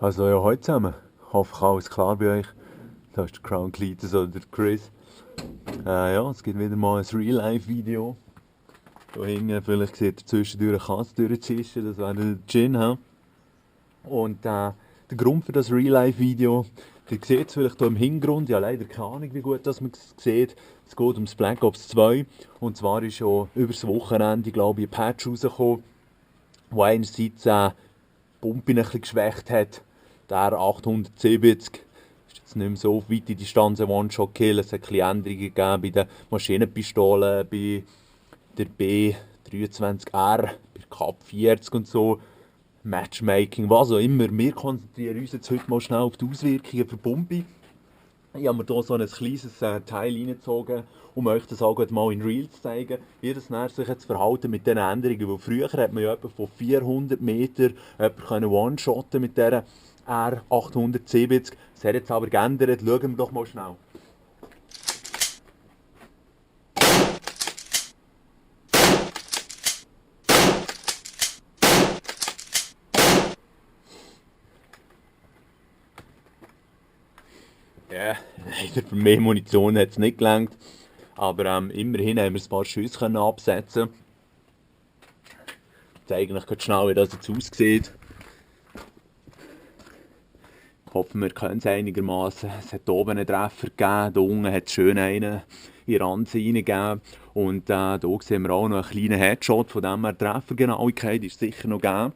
Also ja, heute zusammen. Ich hoffe, alles klar bei euch. Da ist der Crown Cletus oder der Chris. Ja, es gibt wieder mal ein Real-Life-Video. Da hinten, vielleicht seht ihr zwischendurch eine Katze durchzischen, das wäre der Gin. He? Und der Grund für das Real-Life-Video, ihr seht es vielleicht hier im Hintergrund, ja leider keine Ahnung, wie gut das man es sieht. Es geht ums Black Ops 2. Und zwar ist ja über das Wochenende, glaube ich, ein Patch rausgekommen, wo einerseits die Pumpe ein bisschen geschwächt hat. Der 870 ist jetzt nicht mehr so auf weite Distanz ein One-Shot-Kill. Es hat ein bisschen Änderungen gegeben bei den Maschinenpistolen, bei der B23R, bei der Cap 40 und so. Matchmaking, was auch immer. Wir konzentrieren uns jetzt heute mal schnell auf die Auswirkungen für die Pumpe. Ich habe mir hier so ein kleines Teil reingezogen, um euch das auch mal in Real zu zeigen, wie das sich jetzt verhalten mit diesen Änderungen. Weil früher hat man ja etwa von 400 Metern one-shotten mit dieser R870. Das hat jetzt aber geändert. Schauen wir doch mal schnell. Ja, leider für mehr Munition hat es nicht gelangt. Aber immerhin haben wir ein paar Schüsse absetzen. Ich zeige euch ganz schnell, wie das jetzt aussieht. Ich hoffe, wir können es einigermaßen. Es hat hier oben einen Treffer gegeben, hier unten hat es schön einen in die Ranze reingegeben. Und hier sehen wir auch noch einen kleinen Headshot, von dem her die Treffergenauigkeit ist sicher noch gegeben.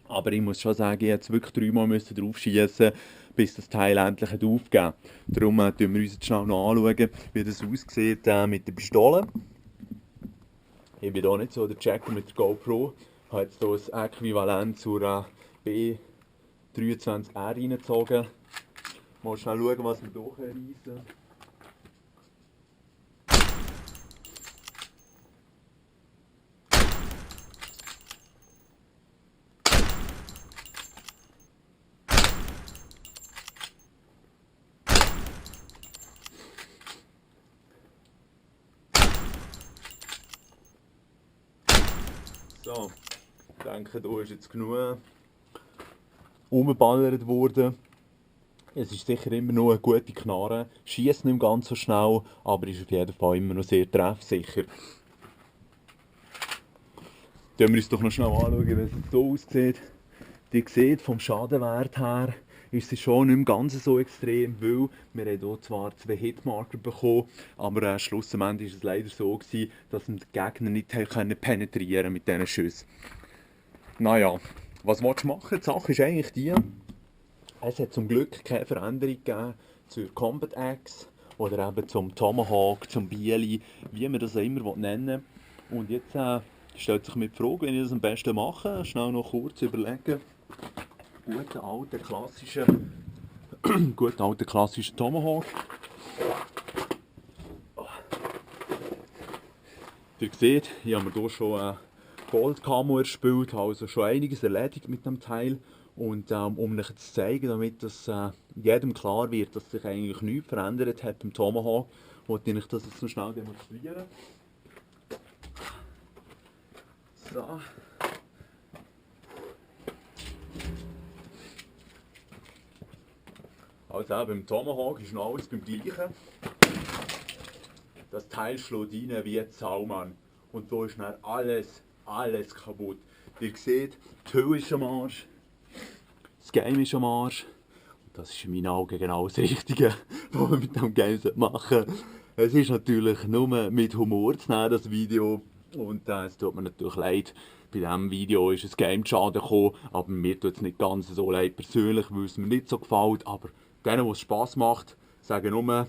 Aber ich muss schon sagen, ich musste wirklich 3-mal drauf schießen, bis das Teil endlich aufgegeben hat. Darum schauen wir uns jetzt schnell noch anschauen, wie das aussieht mit der Pistole. Ich bin hier nicht so der Checker mit der GoPro. Ich habe jetzt hier ein Äquivalent zur B23R reingezogen. Mal schnell schauen, was wir hier reissen. So, ich denke, hier ist jetzt genug umgeballert worden. Es ist sicher immer noch eine gute Knarre, schießt nicht ganz so schnell, aber ist auf jeden Fall immer noch sehr treffsicher. Schauen wir uns doch noch schnell anschauen, wie es so aussieht. Ihr seht, vom Schadenwert her ist es schon nicht mehr ganz so extrem, weil wir haben hier zwar 2 Hitmarker bekommen, aber schlussendlich war es leider so gewesen, dass wir den Gegner nicht penetrieren mit diesen Schüssen. Naja, was willst du machen? Die Sache ist eigentlich die, es hat zum Glück keine Veränderung gegeben zur Combat Axe oder eben zum Tomahawk, zum Bieli, wie man das auch immer nennen will. Und jetzt stellt sich mir die Frage, wie ich das am besten mache. Schnell noch kurz überlegen. Guten alten klassischen Tomahawk. Ihr seht, ich habe mir hier schon Gold Camo erspielt, also schon einiges erledigt mit dem Teil. Und um euch zu zeigen, damit das jedem klar wird, dass sich eigentlich nichts verändert hat beim Tomahawk, wollte ich das jetzt noch schnell demonstrieren. So. Also auch beim Tomahawk ist noch alles beim Gleichen. Das Teil schlägt rein wie ein Zaumann. Und da ist dann alles kaputt. Ihr seht, die Hülle ist am Arsch, das Game ist am Arsch. Und das ist in meinen Augen genau das Richtige, was wir mit dem Game machen sollten. Es ist natürlich nur mit Humor zu nehmen, das Video. Und es tut mir natürlich leid, bei diesem Video ist ein Game zu Schaden gekommen. Aber mir tut es nicht ganz so leid persönlich, weil es mir nicht so gefällt. Aber denen, die es Spass macht, sagen nur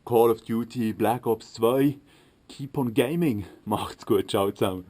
Call of Duty Black Ops 2, keep on gaming. Macht's gut, ciao zusammen.